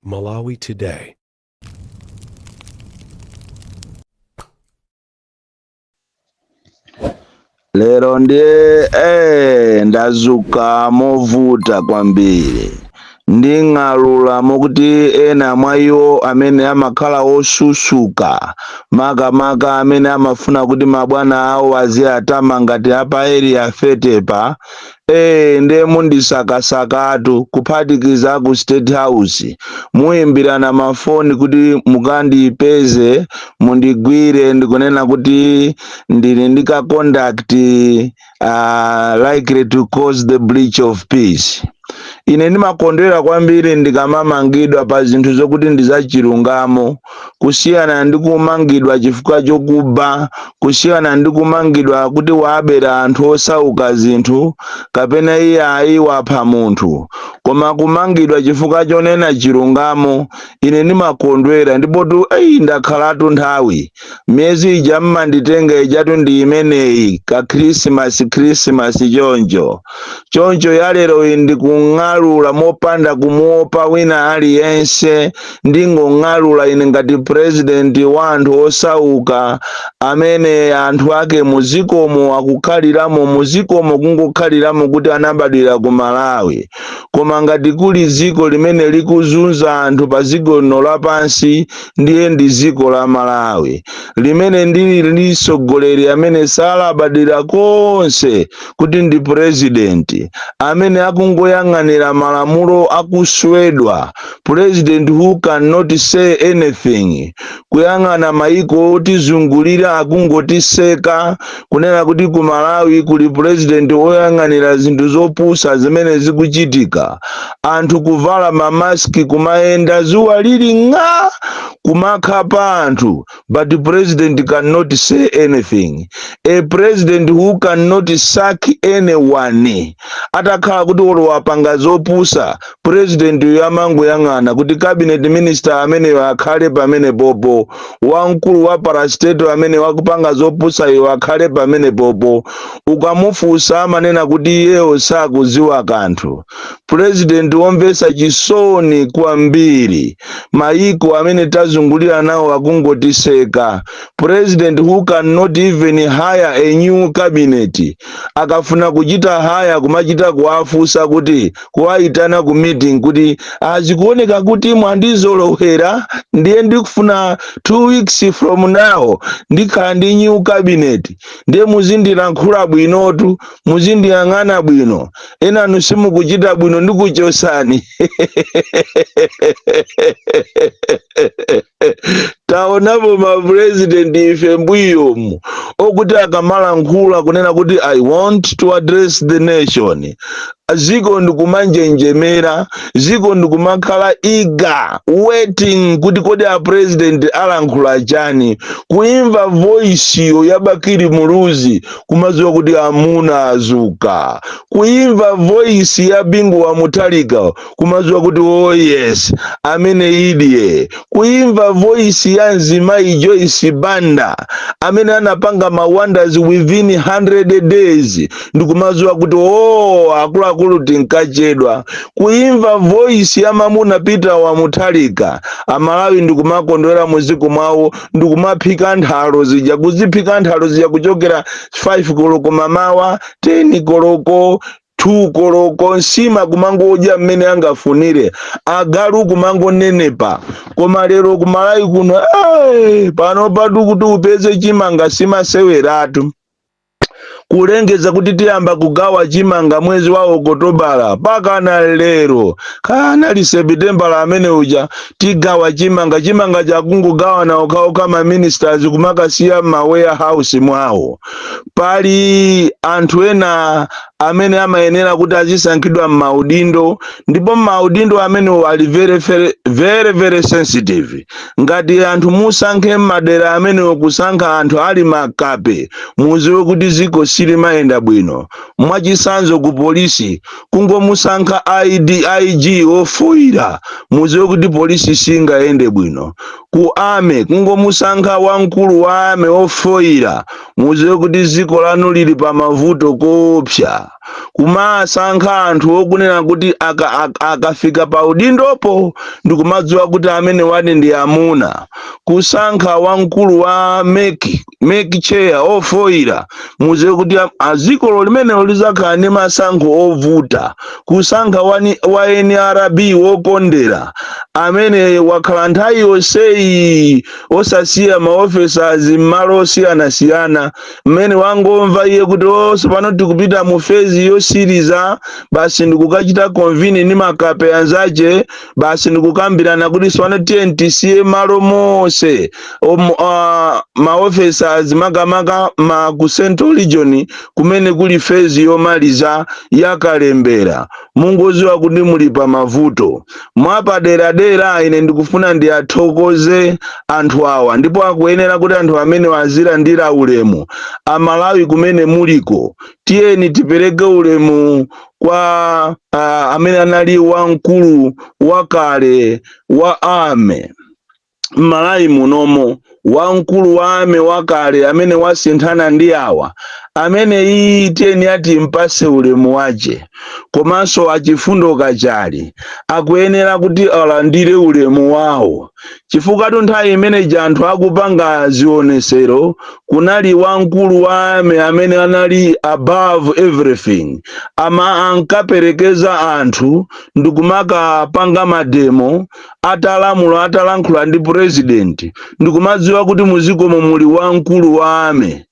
Malawi Today. Lero ndiye ndazuka movuta kwambiri. Nding'alula mokuti ena mwa iwo amene amakhala osusuka, makamaka amene amafuna kuti mabwana awo aziatama ngati apa Area 30 pa, ndiye mundisakasakatu, kuphatikiza ku State House. Muyimbirana mafoni kuti mukandipeze, mundigwire, ndikunena kuti ndili ndi ka conduct likely to cause the breach of peace. Ine ndimakondwera kwambiri ndikamamangidwa pa zinthu zokuti ndi zachilungamo, kusiyana ndi kumangidwa chifukwa chokuba, kusiyana ndi kumangidwa kuti wabera anthu osauka zinthu kapena iye ayi wapha munthu. Koma kumangidwa chifukwa chonena chilungamo, ine ndimakondwera. Ndipotu eyi, ndakhalatu nthawi miyezi ija mmanditenga ijatu ndi imeneyi ka Christmas, Christmas choncho choncho. Ya lero iyi ndikung'alula mopanda kumuopa wina aliyense. Ndingong'alula ine ngati president wa anthu osauka, amene anthu ake muzikomo akukhaliramo muzikomo, kungokhaliramo kuti anabadwira ku Malawi. Koma ngati kuli ziko limene likuzunza anthu pa dziko lino lapansi, ndiye ndi dziko la Malawi, limene ndili ndi mtsogoleri amene salabadira konse kuti ndi president, amene akungoyang'anira malamulo akuswedwa, president who cannot say anything, kuyang'ana maiko otizungulira akungotiseka, kunena kuti ku Malawi kuli president oyang'anira zinthu zopusa zimene zikuchitika, anthu kuvala mamaski, kumayenda zuwa lili ng'a, kumakhapa anthu, but the president cannot say anything. A president who cannot sack anyone. Atakhala kuti wapanga zopusa, president uyu amangoyang'ana kuti cabinet minister ameneyo akhale pamene popo, wamkulu wa parastatal amene wakupanga zopusa iyo akhale pamene popo. Ukamufunsa amanena kuti iyeyo sakudziwa kanthu. President womvetsa chisoni kwambiri. Maiko amene tazungulira nawo akungotiseka. President who cannot even hire a new cabinet. Akafuna kuchita hire, kumachita kuwafunsa, kuti kuwayitana ku meeting kuti azikuoneka kuti mwandizolowera, ndiye ndikufuna 2 weeks from now ndikhala ndi new cabinet, ndiye muzindilankhula bwinotu, muzindiyang'ana bwino, enanu simukuchita bwino, ndikuchosani. Taonapo mapurezidenti ife mbuyomu okuti akamalankhula kunena kuti "I want to address the nation," ziko ndikumanjenjemera, ziko ndikumakhala eager waiting kuti kodi a president alankhula chani. Kuimva voice yo ya Bakili Muluzi, kumadziwa kuti amuna azuka. Kuimva voice ya Bingu wa Mutharika, kumadziwa kuti oh yes, amene idye. Kuimva voice ya mzimayi Joyce Banda amene anapanga ma wonders within 100 days, ndikumadziwa kuti oh, akuluakulu tinkachedwa. Kuimva voice ya mamuna Peter wa Mutharika, Amalawi ndikumakondwera muziko mwawo, ndikumaphika nthalo zija, kuziphika nthalo zija kuchokera 5 koloko mamawa, 10 koloko, 2 koloko, nsima kumangodya mmene angafunire, agalu kumangonenepa. Koma lero kumalawi kuno, pano patu kuti upeze chimanga simaseweratu. Kulengeza kuti tiyamba kugawa chimanga mwezi wa Okotobala, pakana lero kanali Sepitembala amene uja tigawa chimanga, chimanga chakungogawana okhaokha ma ministers, kumakasiya ma warehouse mwawo. Pali anthu ena amene amayenera kuti azisankhidwa m'maudindo, ndipo m'maudindo amenewo ali very, very, very, very sensitive. Ngati anthu musankhe m'madera amenewo, kusankha anthu ali makape, muziwe kuti ziko silimayenda bwino. Mwachisanzo, ku polisi kungomusankha IG ofoira, muziwe kuti polisi singayende bwino. Ku army kungomusankha wamkulu wa army ofoira, muziwe kuti ziko lanu lili pa mavuto koopsa. Kumasankha anthu okunena kuti akafika pa udindopo ndikumadziwa kuti amene wadi ndi amuna. Kusankha wamkulu wa MEC, MEC chair ofoira, muziwe kuti azikolo limenelo lizakhala ndi masankho ovuta. Kusankha wa NRB wokondera, amene wakhala nthawi yonseyi osasiya maofficers m'malo osiyanasiyana, mmene wangomva iye kuti onse pano tikupita mu phase yosiriza, basi ndikukachita convene ndi makape anzache, basi ndikukambirana kuti sipano tiye tisiye malo monse maofficers, makamaka ma ku Central Region kumene kuli phase yomaliza yakalembera. Mungoziwa kuti muli pa mavuto mwapaderadera. Ine ndikufuna ndiyathokoze anthu awa, ndipo akuyenera kuti anthu amene azilandira ulemu. Amalawi kumene muliko, tiyeni tipereke ulemu kwa amene anali wamkulu wakale wa army m'Malawi munomo, wamkulu wa army wakale amene wasinthana ndi awa amene iyi, tiyeni ati mpase ulemu wace. Komanso achifundo Kachali akuyenera kuti alandire ulemu wawo, chifukwa nthawi imeneji anthu akupanga zionesero kunali wamkulu wa army amene anali above everything, ama ankaperekeza anthu ndikumakapanga mademo atalamula, atalankhula ndi president, ndikumadziwa kuti muzikomo muli wamkulu wa army.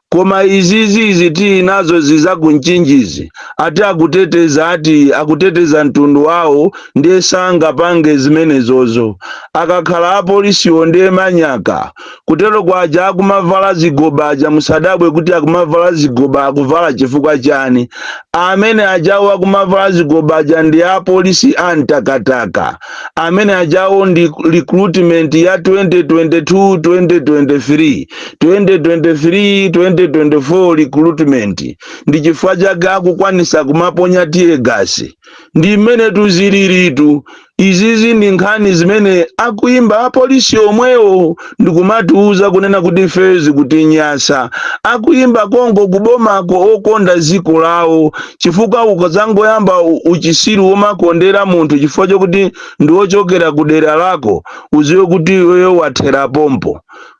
Koma izizi tili nazo zizakunchinjizi, ati akuteteza, ati akuteteza mtundu wawo, ndiye sangapange zimenezozo. Akakhala apolisiwo ndiye manyaka kutero kwaja akumavala zigoba aja. Musadabwe kuti akumavala zigoba, akuvala chifukwa chani? Amene ajawo akumavala zigoba aja ndi apolisi amtakataka. Amene ajawo ndi recruitment ya 2022 2023, 2023 2024 recruitment, ndi chifukwa chake akukwanisa kumaponya tear gas. Ndi mmene tuziliritu. Izizi ndi nkhani zimene akuyimba apolisi omwewo ndikumatiuza kunena kuti fezi kutinyasa. Akuyimba konko kubomako okonda ziko lawo, chifukwa ukazangoyamba uchisiru womakondera munthu chifukwa chokuti ndi wochokera ku dera lako, uziwe kuti iweyo wathera pompo.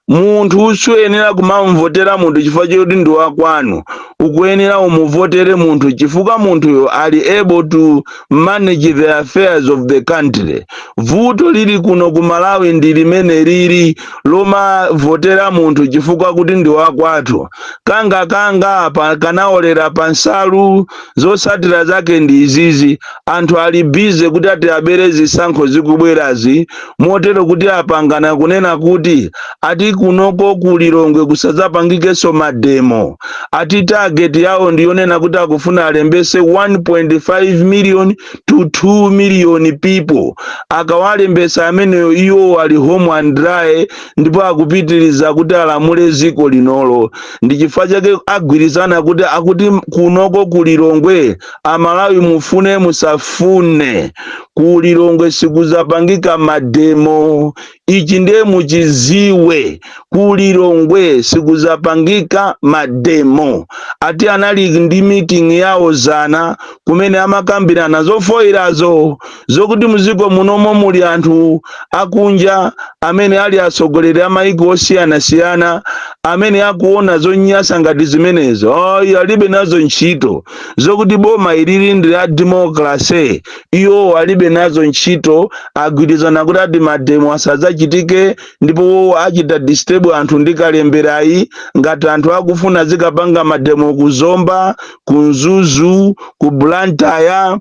Munthu suyenera kumamvotera munthu chifukwa chokuti ndi wakwanu. Ukuyenera umuvotere munthu chifukwa munthuyo ali able to manage the affairs of the country. Vuto lili kuno ku Malawi ndi limene lili lomavotera munthu chifukwa kuti ndi wakwathu. Kanga kanga pa kanaolera pa nsalu. Zotsatira zake ndi izizi. Anthu ali busy kuti ati abere zisankho zikubwerazi, motero kuti apangana kunena kuti ati kunoko ku Lilongwe kusadzapangikenso mademo. Ati target yawo ndiyonena kuti akufuna alembese 1.5 million to 2 million people. Akawalembesa ameneyo, iwo ali home and dry, ndipo akupitiriza kuti alamule ziko linolo. Ndi chifukwa chake agwirizana kuti akuti kunoko ku Lilongwe, Amalawi mufune musafune, ku Lilongwe sikuzapangika mademo. Ichi ndiye muchiziwe, ku Lilongwe sikuzapangika mademo. Ati anali ndi meeting yawo zana kumene amakambirana zofoyerazo, zokuti muziko munomo muli anthu akunja amene ali atsogoleri a maiko osiyanasiyana amene akuona zonyasa ngati zimenezo. Ayi, alibe nazo ntchito. Zokuti boma ilili ndi la democracy, iwo alibe nazo ntchito. Agwirizana kuti ati mademo asadzachitike, ndipo achita disturb anthu ndi kalemberayi. Ngati anthu akufuna zikapanga mademo ku Zomba, ku Mzuzu, ku Blantyre,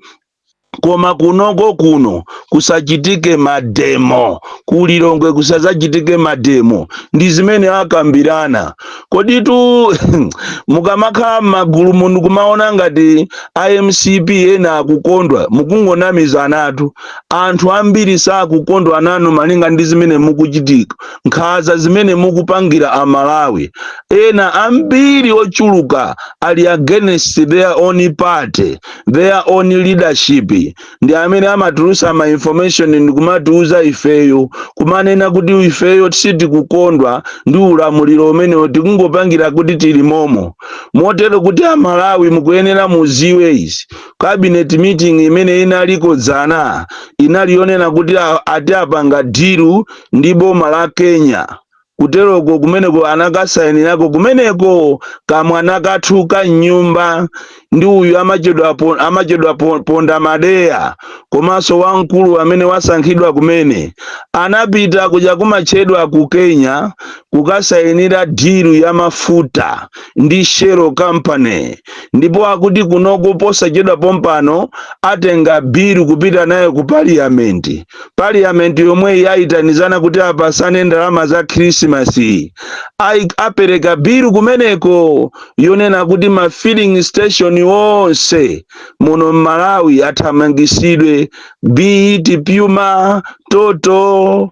koma kunoko kuno kusachitike mademo, kulilongwe kusadzachitike mademo. Ndi zimene akambirana. Koditu mukamakhala m'magulu munthu kumaona ngati iMCP ena akukondwa, mukungonamizanatu. Anthu ambiri sakukondwa nanu malinga ndi zimene mukuchitika, nkhanza zimene mukupangira Amalawi. Ena ambiri ochuluka ali against their own party, their own leadership. Ndi amene amatulusa ma information osiyanasiyana. Information ndikumatiuza ifeyo, kumanena kuti ifeyo sitikukondwa ndi ulamuliro umenewo, tikungopangira kuti tili momo. Motero kuti Amalawi mukuyenera muziwe izi: cabinet meeting imene inaliko dzana inali yonena kuti ati apanga deal ndi boma la Kenya. Kuteroko kumeneko anakasayinirako kumeneko kamwana kathu ka mnyumba ndi uyu amachedwa Ponda Madeya, komanso wamkulu amene wasankhidwa kumene anapita kuja kumatchedwa ku Kenya kukasayinira deal ya mafuta ndi Shell Company. Ndipo akuti kunoko posachedwa pompano atenga bill kupita nayo ku parliament. Parliament yomwe yayitanizana kuti apasane ndalama za Krismasi, apereka bill kumeneko yonena kuti ma filling station onse muno mMalawi athamangisidwe, be it Puma, Total,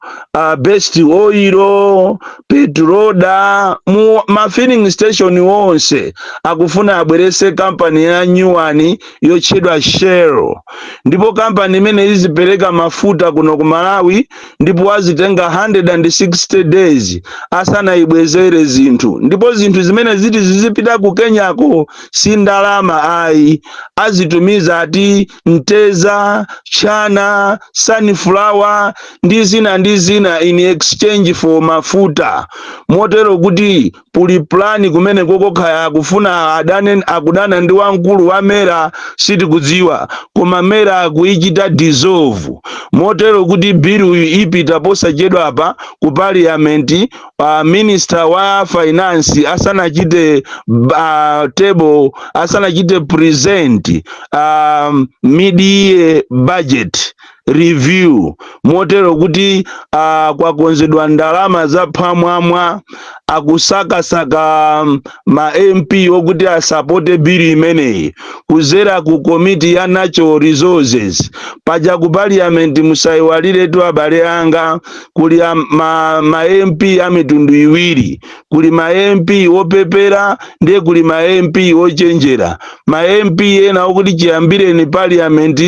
Best Oil, Petroda, mu ma filling station onse akufuna abwerese kampani ya nyuwani yotchedwa Shell. Ndipo kampani imene izipereka mafuta kuno ku Malawi, ndipo azitenga 160 days asanayibwezere zinthu. Ndipo zinthu zimene ziti zizipita ku Kenyako si ndalama ayi, azitumiza ati mteza, chana, sunflower ndi zina ndi zina in exchange for mafuta. Motero kuti puli plan kumene kokokhaya akufuna adane, akudana ndi wamkulu wa MERA, sitikudziwa, koma MERA akuichita dissolve. Motero kuti bill uyu ipita posachedwa apa ku parliament, minister wa finance asanachite table, asanachite present mid-year budget review. Motero kuti kwakonzedwa ndalama za phwamwamwa, akusakasaka ma MP okuti asapote bill imeneyi kuzera ku komiti ya natural resources. Paja ku parliament, musayiwaliretu abale anga, kuli ma MP a mitundu iwiri: kuli ma MP opepera, ndiye kuli ma MP ochenjera. Ma MP ena okuti chiyambireni parliament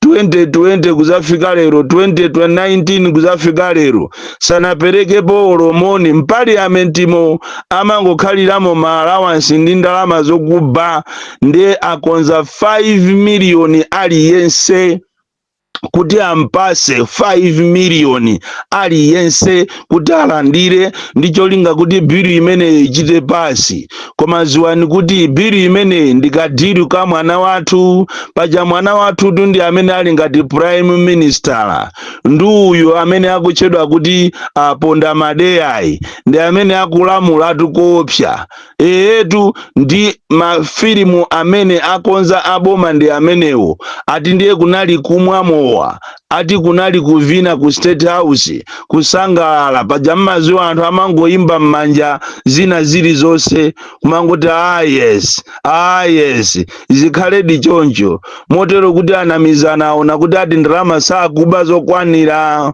2020 kuzafika lero, 2019 kuzafika lero, sanaperekepo olomoni mpaliamentimo, amangokhaliramo ma allowance ndi ndalama zokuba. Ndiye akonza 5 miliyoni aliyense kuti ampase, 5 miliyoni aliyense kuti alandire, ndi cholinga kuti bill imeneyi ichite pass. Koma ziwani kuti bill imeneyi ndi ka deal ka mwana wathu. Paja mwana wathutu ndi amene ali ngati prime minister, ndi uyu amene akutchedwa kuti Aponda Madeyayi, ndi amene akulamulatu koopsa. Eyetu, ndi mafilimu amene akonza aboma ndi amenewo. Ati ndiye kunali kumwa mowa, ati kunali kuvina ku State House, kusangalala. Paja mmaziwa anthu amangoyimba m'manja zina zilizonse, kumangoti, "Ah yes, ah yes, zikhaledi choncho." Motero kuti anamizana, aona kuti ati ndalama sakuba zokwanira.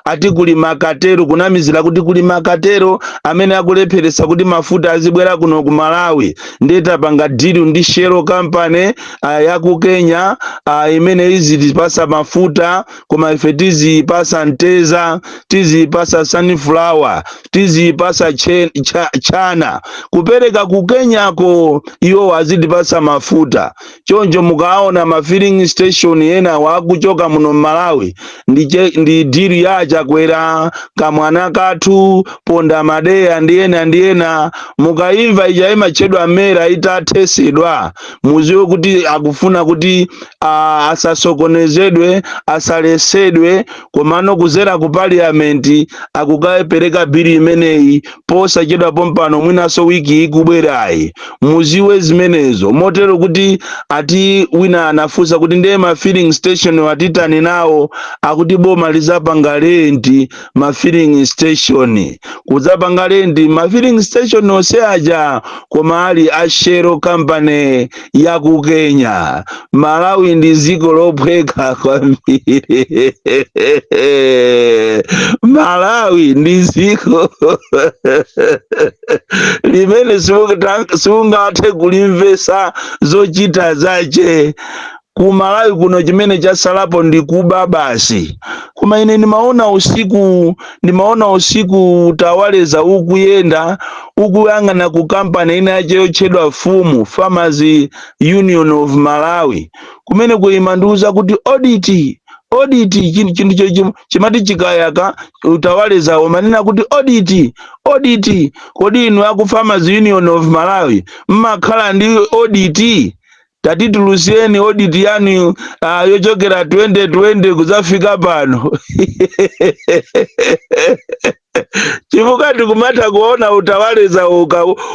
Ati kuli ma cartel, kunamizira kuti kuli ma cartel amene akulepheresa kuti mafuta azibwera kuno ku Malawi, ndiye tapanga deal ndi Shell Company ya ku Kenya imene izitipasa mafuta, koma ife tiziyipasa mteza, tiziyipasa sunflower, tiziyipasa chana, kupereka ku Kenyako, iwo azitipasa mafuta. Choncho mukaona ma filling station ena wakuchoka muno Malawi, ndi deal ya Chakwera, kamwana kathu Ponda Madeya ndi ena ndi ena. Mukayimva ija imatchedwa MERA itathesedwa, muziwe kuti akufuna kuti asasokonezedwe, asalesedwe. Komano kuzera ku parliament akukapereka bill imeneyi posachedwa pompano, mwinaso wiki ikubwerayi, muziwe zimenezo. Motero kuti ati wina anafunsa kuti ndiye ma filling station watitani nawo? Akuti boma lizapanga rent ma filling station, kudzapanga rent ma filling station onse aja, koma ali a Shell Company ya ku Kenya. Malawi ndi dziko lophweka kwambiri. Malawi ndi dziko limene simungathe kulimvesa zochita zache. Ku Malawi kuno chimene chasalapo ndi kuba basi. Koma ine ndimaona usiku utawaleza ukuyenda, ukuyang'ana ku kampani ina yache yotchedwa FUM, Farmers Union of Malawi. Kumene kuimandiuza kuti audit, audit. Chinthu chimati chikayaka, utawaleza umanena kuti audit, audit. Kodi inu aku Farmers Union of Malawi mmakhala ndi audit? Tatitulutsireni audit yanu yochokera 2020 kudzafika pano, chifukwa tikumatha kuona utawaleza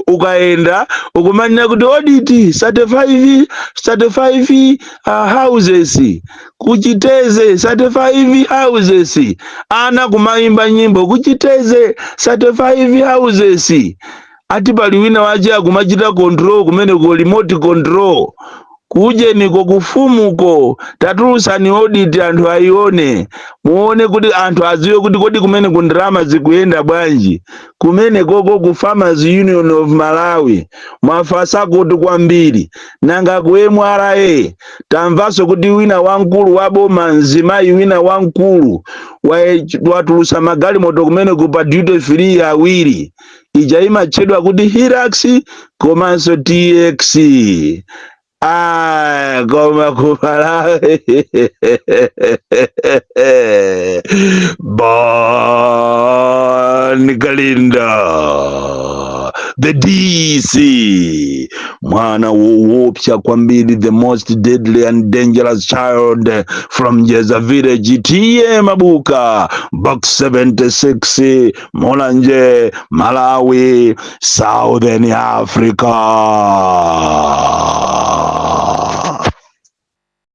ukaenda ukumanena kuti audit 35, 35 houses kuchiteze, 35 houses. Ana kumayimba nyimbo kuchiteze 35 houses, ati pali wina wache akumachita control kumene ku remote control kujeniko kufumuko. Tatulutsani audit, anthu ayione, muone kuti anthu adziwe kuti kodi kumene ku ndalama zikuyenda bwanji kumene koko ku Farmers Union of Malawi. Mwafasa kuti kwambiri. Nanga ku MRA tamvanso kuti wina wamkulu wa boma, mzimayi wina wamkulu, watulusa magalimoto kumene ku pa duty free awiri, ija imatchedwa kuti Hilux komanso TX. Ah, koma ku Malawi. Bon Kalindo, the DC, mwana woopsa kwambiri, the most deadly and dangerous child from Jeza Village, T/A Mabuka, Box 76, Mulanje, Malawi, Southern Africa.